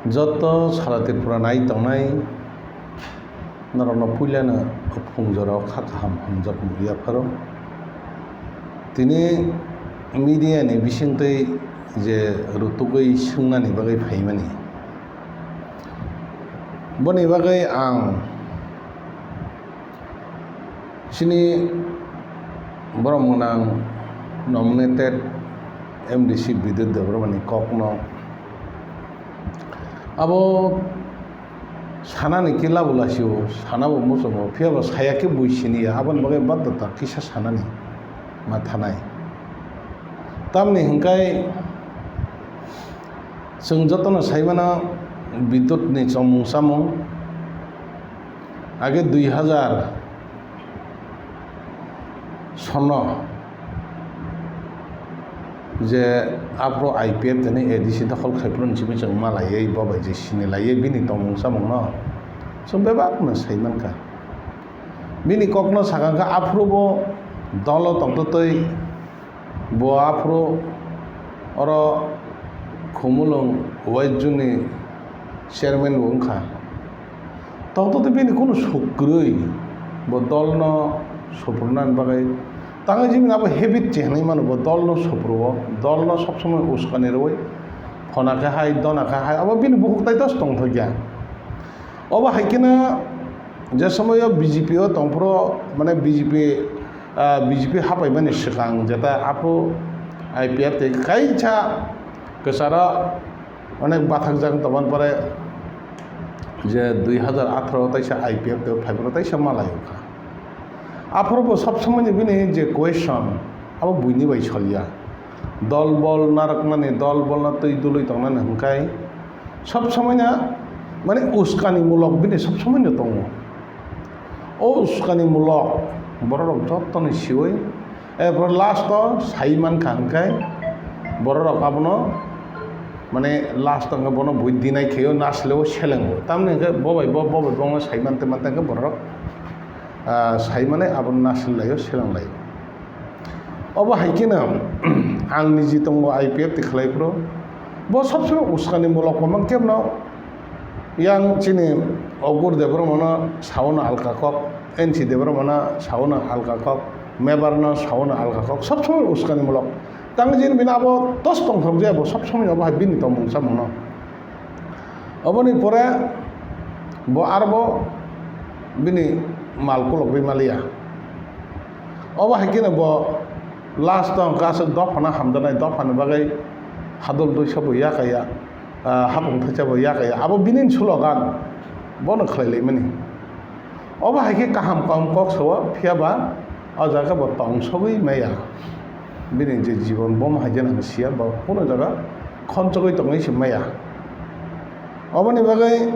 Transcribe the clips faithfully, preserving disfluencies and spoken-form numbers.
Joto sara Tripura nai tongnai norokno puilano phungjoro kha kaham hamjak mung yapharo. Tini media ni bisingtwi je rutugwi swngnani bagwi phaimani, boni bagwi ang chini borok mwnang nominated M D C Bidyut Debbarmani kokno abo sanani khe labo lasio, sanabo muchungo, phiyaba saya khe bui siniya, aboni bagwi baddhota kisa sanani ma thanai. Tamni hwnkhe chwng jotono saimano Bidyutni chomung chamung age dui hazar sono je aphuru I P F tini A D C dokhol khaiphuru hinwi chwng malaiwi bo bai je sinilaiwi bini tongmung chamungno chwng bebakno saimankha. Bini kokno sakha khe aphuru bo dolo tongtwtwi bo aphuru oro Khumulwng West Zone ni chairman bo wngkha. Tongtwtwi bini kunu suk kwrwi bo dolno suprunani bagwi tangwi jibini abo habit se hinwi mano, bo dolno supruo, dolno sob somoi uskani rwui phona khe hai, dona khe hai, abo bini bukhuk tai dos tongthokya. Obo hai kheno je somoio B J P o tongphuru, mane B J P, ah, B J P hapaimani swkang jeta aphuru I P F tei kaisa kwcharo onek bathakjak tongmani pore je dui hazar atharo taisa I P F tei phaiphuru taisa malai wngkha. Aphuru bo sob somoini bini je question abo buini bai solya. Dol bol narwknani, dol bolno twi dului tongnani hwnkhe sob somoino mane uskani mulok bini sob somoino tongo. O uskani mulok bororok jottoni siwi, erpor last o sai mankha hwnkhe bororok abono mane last o hwnkhe bono bui deny khaio, nasileo selengo. Tamni hwnkhe bo bai bo, bo bai bo wngma sai mantwi mantwi hwnkhe bororok, ah, sai mane abono nasil laio, seleng laio. Obo hai kheno ang niji tongo I P F twi khlai phuru. Bo sob somoi uskani mulok kwbang khe bono yang chini Ogur Debbarmano saono alka kok, N C Debbarmano saono alka kok, Mebarno saono alka kok, sob somoi uskani mulok. Tang jin bini abo tos tongthok je abo sob somoi abo hai bini tongmung chamungno. Oboni pore bo arbo bini mal kulok ri maliya. Obo hai kheno bo last o hwnkhe aswk dophano hamjaknai, dophani bagwi hadol duisa bo yakaya, ah, hapung thaisa bo yakaya. Abo bini slogan bono khlai laimani. Obo hai khe kaham kaham kok sao, phiya ba o jaga bo tong sogwi maya. Bini je jibon bomo hai jeno ang siya, bo kuno jaga khonsogwi tongwi se maya. Oboni bagwi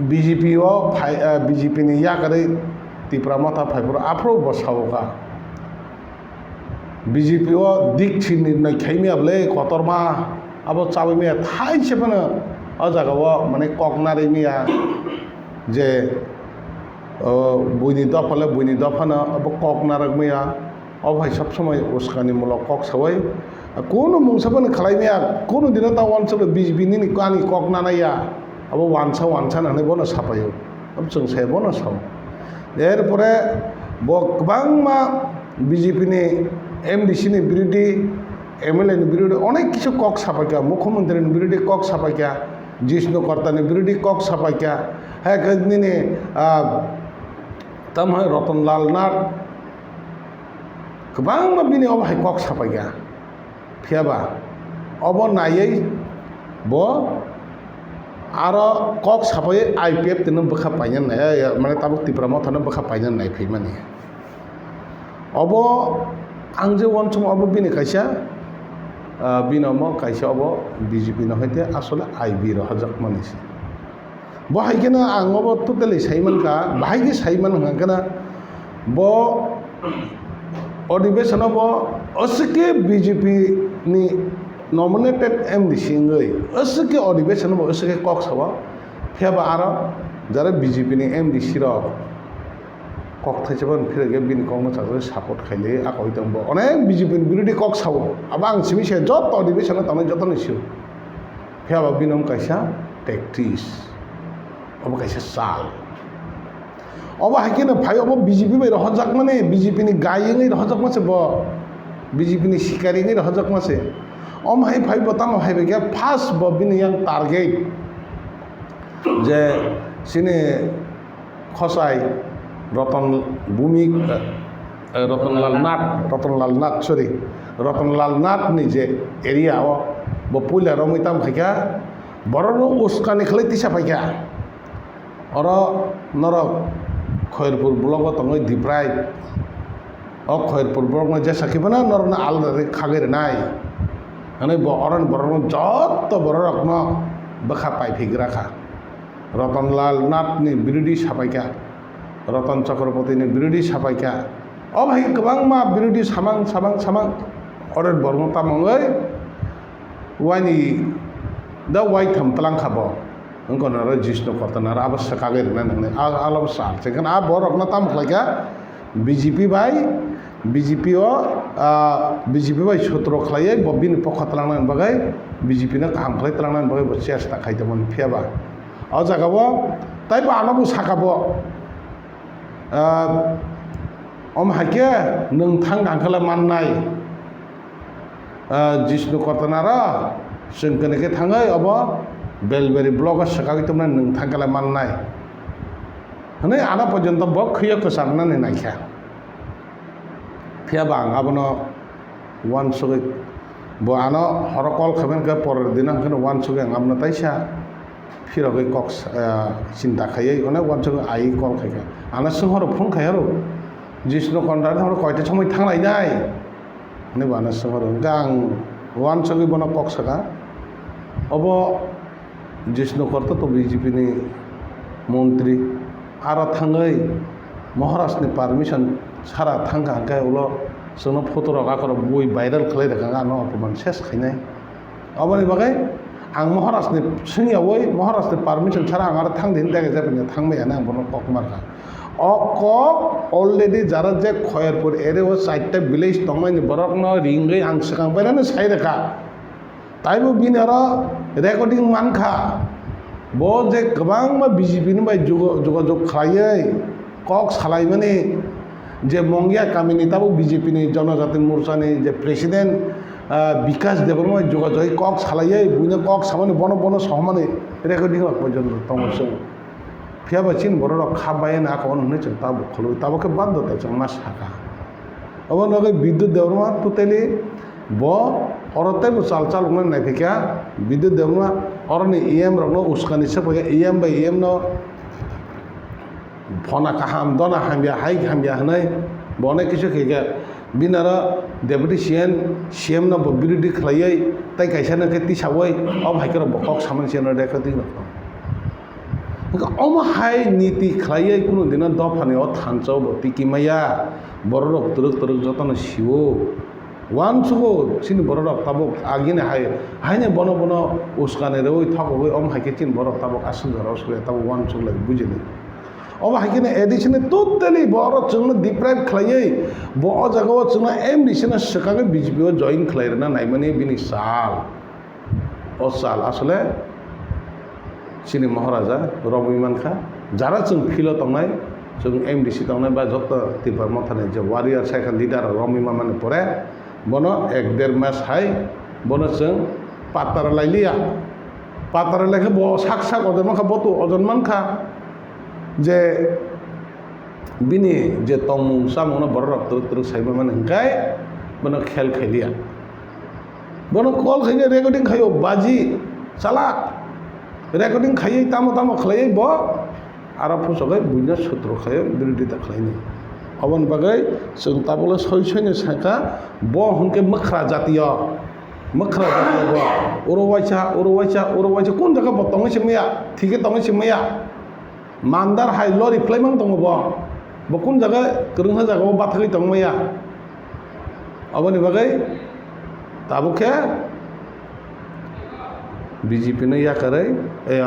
B J P o phai, ah, B J P ni yakarwi Tipra Motha phai phuru aphuru bo sao kha. B J P o dik si nirnai khai maya bwle kotorma, abo chabai maya thaise phano o jaga o mane kok narwi maya je, o, buini dopha le buini dopha no abo kok narwk maya. Obo hai sob somoi uskani mulok kok sawi, kunu mungsa phano khlai maya, kunu dino ta wansuk B J P nini ani kok nanaya, abo wansa wansa hinwi bono sapaio. Abo chwng sai bono sao. Erpore bo kwbangma B J P ni M D C ni birodhi, M L A ni birodhi onek kisu kok sapaikha, mukhyamantri ni birodhi kok sapaikha, Jishnu Karta ni birodhi kok sapaikha, hai khe nini, ah, tamo hai Ratan Lal Nath kwbangma bini obo hai kok sapaikha. Phiya ba obo naiwi bo aro kok sapai I P F tino bwkha paina nai, eh, mane tabuk Tipra Mothano bwkha paina nai phaimani. Obo ang je uansukma obo bini kaisa, ah, bini omo kaisa obo B J P no hai te asole I B rohorjakmani se. Bo hai kheno ang obo totally sai mankha, bahai khe sai man hwnkha kheno bo odhibeshon o bo aswk khe B J P ni nominated M D C wngwi aswk khe odhibeshon o bo aswk khe kok sao. Phiya ba aro jara B J P ni M D C rok kok thaisa phano phirogya bini kokno chajagwi support khailai, a koi tong bo onek B J P ni birodhi kok sao. Abo ang simi se joto odhibeshon o tongnai jotono sio. Phiya ba bini omo kaisa tactics, obo kaisa chal. Obo hai kheno phai, obo B J P bai rohorjakmani, B J P ni gai wngwi rohorjakma se bo, B J P ni sikari wngwi rohorjakma se. Omo hai phai bo tamo hai bai khe first bo bini yang target je chini Khosai Roton Bhumik, eh, Rotonlal Nath, Rotonlal Nath, sorry, Rotonlal Nath ni je area o bo puila romwi tam khaikha, borokno uskani khlai tisa paikha. Oro norok Khairpur block o tongwi deprive, o Khairpur block no jesa khe phano norokno alada khe khagwi rwnai hwnwi bo oroni borokno joto bororokno bwkha paiphi gra kha. Rotonlal Nath ni birodhi sapaikha, Roton Chakraborty ni birodhi sapaikha, o hai kwbangma birodhi samang samang samang oro borokno tamo wngwi waini da waitham twlang kha bo. Wngkha naro Jishnu Kortanaro abo swkagwi rwna nangni a alo sal se kheno a borokno tamo khlaikha. B J P bai, B J P o, ah, B J P bai sotro khlaiwi bo bini pokha twlangnani bagwi, B J P no kaham khlai twlangnani bagwi bo chesta khai tongmani. Phiya ba o jaga o taibo ano bo saka bo, ah, om hai khe nwng thang kha hwnkhe le mannai. Ah, Jishnu Kortanaro chwng kene khe thangwi obo Belbari block o swkagwi tongmani nwng thang khe le mannai hwnwi ano porjonto bo khwiyo kwcharnani naikha. Phiya ba ang abono uansugwi, bo ano horo call khaimani khe, porer dino hwnkhe uansugwi ang abono taisa phirogwi kok, ah, chinta khaiwi, onek uansugwi ai call khaikha. Ano swng horo phone khai horo, Jishnu Kortanaro koita somoi thanglainai? Hwnwi bo ano swng horo. Hwnkhe ang uansugwi bono kok saka. Obo Jishnu Korta to B J P ni montri, aro thangwi Maharaj ni permission sara thangkha, hwnkhe ulo chwngno photo rok akhoro bui viral khlai rwkha, ano opoman ses khainai. Oboni bagwi ang Maharaj ni swngyawi, Maharaj ni permission sara ang aro thang di hwnwi dega jepani thangbai ani ang bono kok markha. O kok already jara je Khairpur area o chaita village tongmani borokno ringwi ang swkang bainani sai rwkha. Taibo bini oro recording mankha, bo je kwbangma B J P ni bai jugo-, jogajog khlaiwi kok salaimani, je Mongya kamini tabuk B J P ni Jonojati Morcha ni je president, ah, Bikash Debbarma bai jogajog kok salaiwi buino kok samani, bono bono sohomani recording rok porjonto tongo chwng. Phiya ba chini borok rok kha bai na kok hwnwi chwng tabuk khulwi, tabuk khe baddo ta chwng ma saka. Obo nogwi Bidyut Debbarma totally bo oro teibo chal chaloknani naiphikha. Bidyut Debbarma oroni E M rokno uskani se paikha, E M bai E M no phona kaham, dona hamya, hai hamya hwnwi bo onek kisu khaikha. Bini aro Deputy C M, C M no bo birodhi khlaiwi tei kaisa no khe tisawi, obo hai khe bo kok samani se no recording rok. Hwnkhe omo hai niti khlaiwi kunu dino dophani o thansa o bo tiki maya, borok rok twrwk twrwk jotono sio. Uansugo chini borok rok tabuk agini hai, haino bono bono uskani rwui thokogwi omo hai khe chini borok tabuk aswk jora o sole tabuk uansuk lai bujili. Omo hai kheno A D C no totally bo oro chwngno deprive khlaiwi bo o jaga o chwngno M D C no swkagwi B J P o join khlai rwna naimani bini sal. O sal asole chini Maharaja romwi mankha. Jara chwng field o tongnai, chwng M D C tongnai ba joto Tipra Mothani je warrior sai kha leader romwi mamani pore bono ek der mas hai bono chwng patara lailiya. Patara laikha bo sak sak ojon mankha, bo to ojon mankha je bini je tongmung chamungno borok rok twrwk twrwk sai mani hwnkhe bono khel khailiya. Bono call khaina recording khaio, baji, chalak. Recording khaiwi tamo tamo khlaiwi bo aro phusogwi buino sutro khlaio, birodita khlainai. Oboni bagwi chwng tabukle soi soino sakha, bo hwnkhe mwkhra jatiyo. Mwkhra jatiyo bo. Oro waisa, oro waisa, oro waisa, kun jaga bo tongwi se maya, thike tongwi se maya. Mandar hai lori phlaimang tongo bo. Bo kun jaga kwrwngsa jaga o bathagwi tongmaya. Aboni bagwi tabuk khe B J P no yakarwi, eh,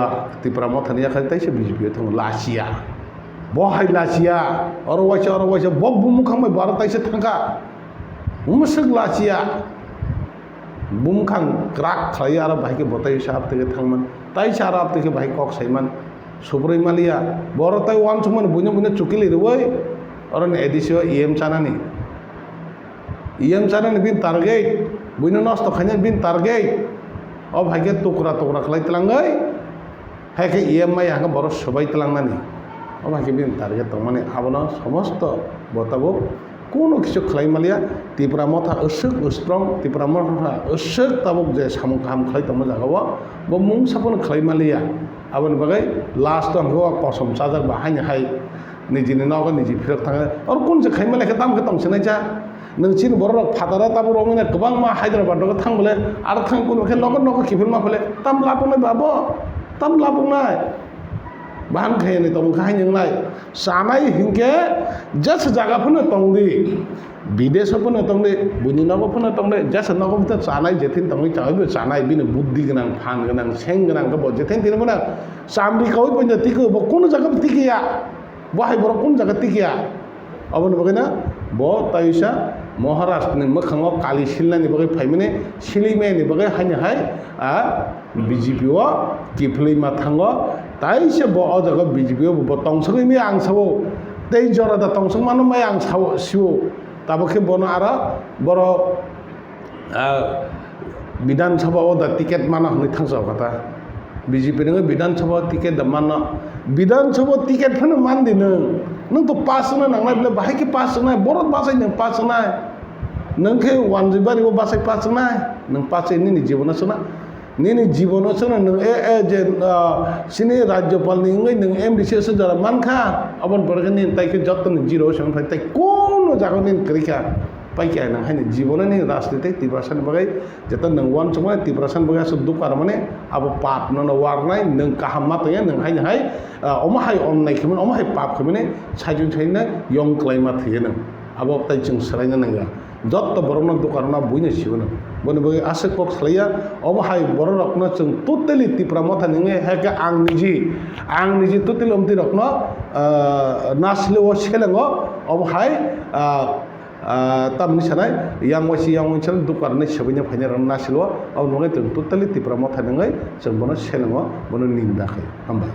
Tipra Mothani yakarwi taisa B J P o thango lachia. Bo hai lachia, oro waisa, oro waisa, bo bumung khangbai bo aro taisa thangkha. Bumung swk lachia. bumkhang krak khlai aro bahai khe bo tai sa aptwi khe thangman, tai sa aro aptwi khe bahai kok saiman, subrui maliya, boro tai uansukmani buino buino chukili rwui oro ni A D C o E M chanani. E M chanani bini target, buino nosto khainani bini target. O bahai khe tukra tukra khlai tlangwi, hai khe E M maya hwnkhe borok swbai tlangnani. O bahai khe bini target tongmani, abono somosto bo tabuk kunu kisu khlai maliya. Tipra motha aswk strong, Tipra motha aswk tabuk je samung kaham khlai tongma jagao, bo mungsa phano khlai maliya. Aboni bagwi last o hwnkhe o kosom chajak ba haini hai nijini nogo niji phirok thangwi. Oro kun se khai maliya khe tamo khe tong sinai cha? Nwng chini borok rok phataro tabuk romwi nai kwbangma Hyderabad rogo thang bole, aro thang kuno khe nogo nogo kiphilma phole, tam lapungnai ba bo? Tam lapungnai? Bahan khe ni tong kha haini wngnai. Chanai hinkhe jesa jaga phano tong di, bidesh o phano tong di, buini nogo phano tong di, jesa nogo phano chanai, jethin tongwi chawi bo chanai, bini buddhi gwnang, phan gwnang, seng gwnang khe bo jethin tini phano chamri kawi poito tiko, bo kuno jaga bo tikiya. Bo hai borok kun jaga tikiya? Aboni bagwi na bo taisa Maharashtra ni mwkhango kali silnani bagwi phaimani, silimani bagwi haini hai a B J P o kiphilwi ma thango. Taisa bo o jaga B J P o bo tongsogwi maya ang sao, tei jora da tongsok mano maya ang sao sio. Tabuk khe bono aro borok Ah, Bidhan Sabha o da ticket mano hwnwi thangsa kha ta. B J P ni Bidhan Sabha o ticket da mano. Bidhan Sabha o ticket phano man di nwng. Nwng to pass wngna nangnai bole, bahai khe pass wngnai, borok bachai nwng pass wngnai. Nwng khe Wanjibari o bachai pass wngnai, nwng pass wngnai nini jibono swna. Nini jibono swna nwng e, e, je, ah, chini Rajyapal ni wngwi nwng M D C o swk jora man kha, aboni pore khe nini tai khe joto ni zero o swng phai tai kono jaga nini kwrwi kha. Paikha nang haini jibono ni rajniti Tiprasa ni bagwi, jeto nwng uansukmani Tiprasa ni bagwi aswk dukha rwmani, abo pap nono warnai, nwng kaham ma tongya, nwng haini hai, ah, omo hai onnai khaimani, omo hai pap khaimani, saichung saina yong kwlaima thwiya nwng. Abo tai chwng swlaina nangya. Jotto borokno dukha rwna buino sio nwng. Boni bagwi aswk kok salaiya, omo hai borok rokno chwng totally Tipra Motha ni wngwi, hai khe ang niji, ang niji totally omtwi rokno, ah, nasle o selengo, omo hai, ah, Ah, tamni sanai, yang waisa yang waisa dukar nai sabaina phaina rang nasilwa, abo nungwi tong totally Tipra Motha nungwi chwng bono selengo, bono ninda khai. Hambai.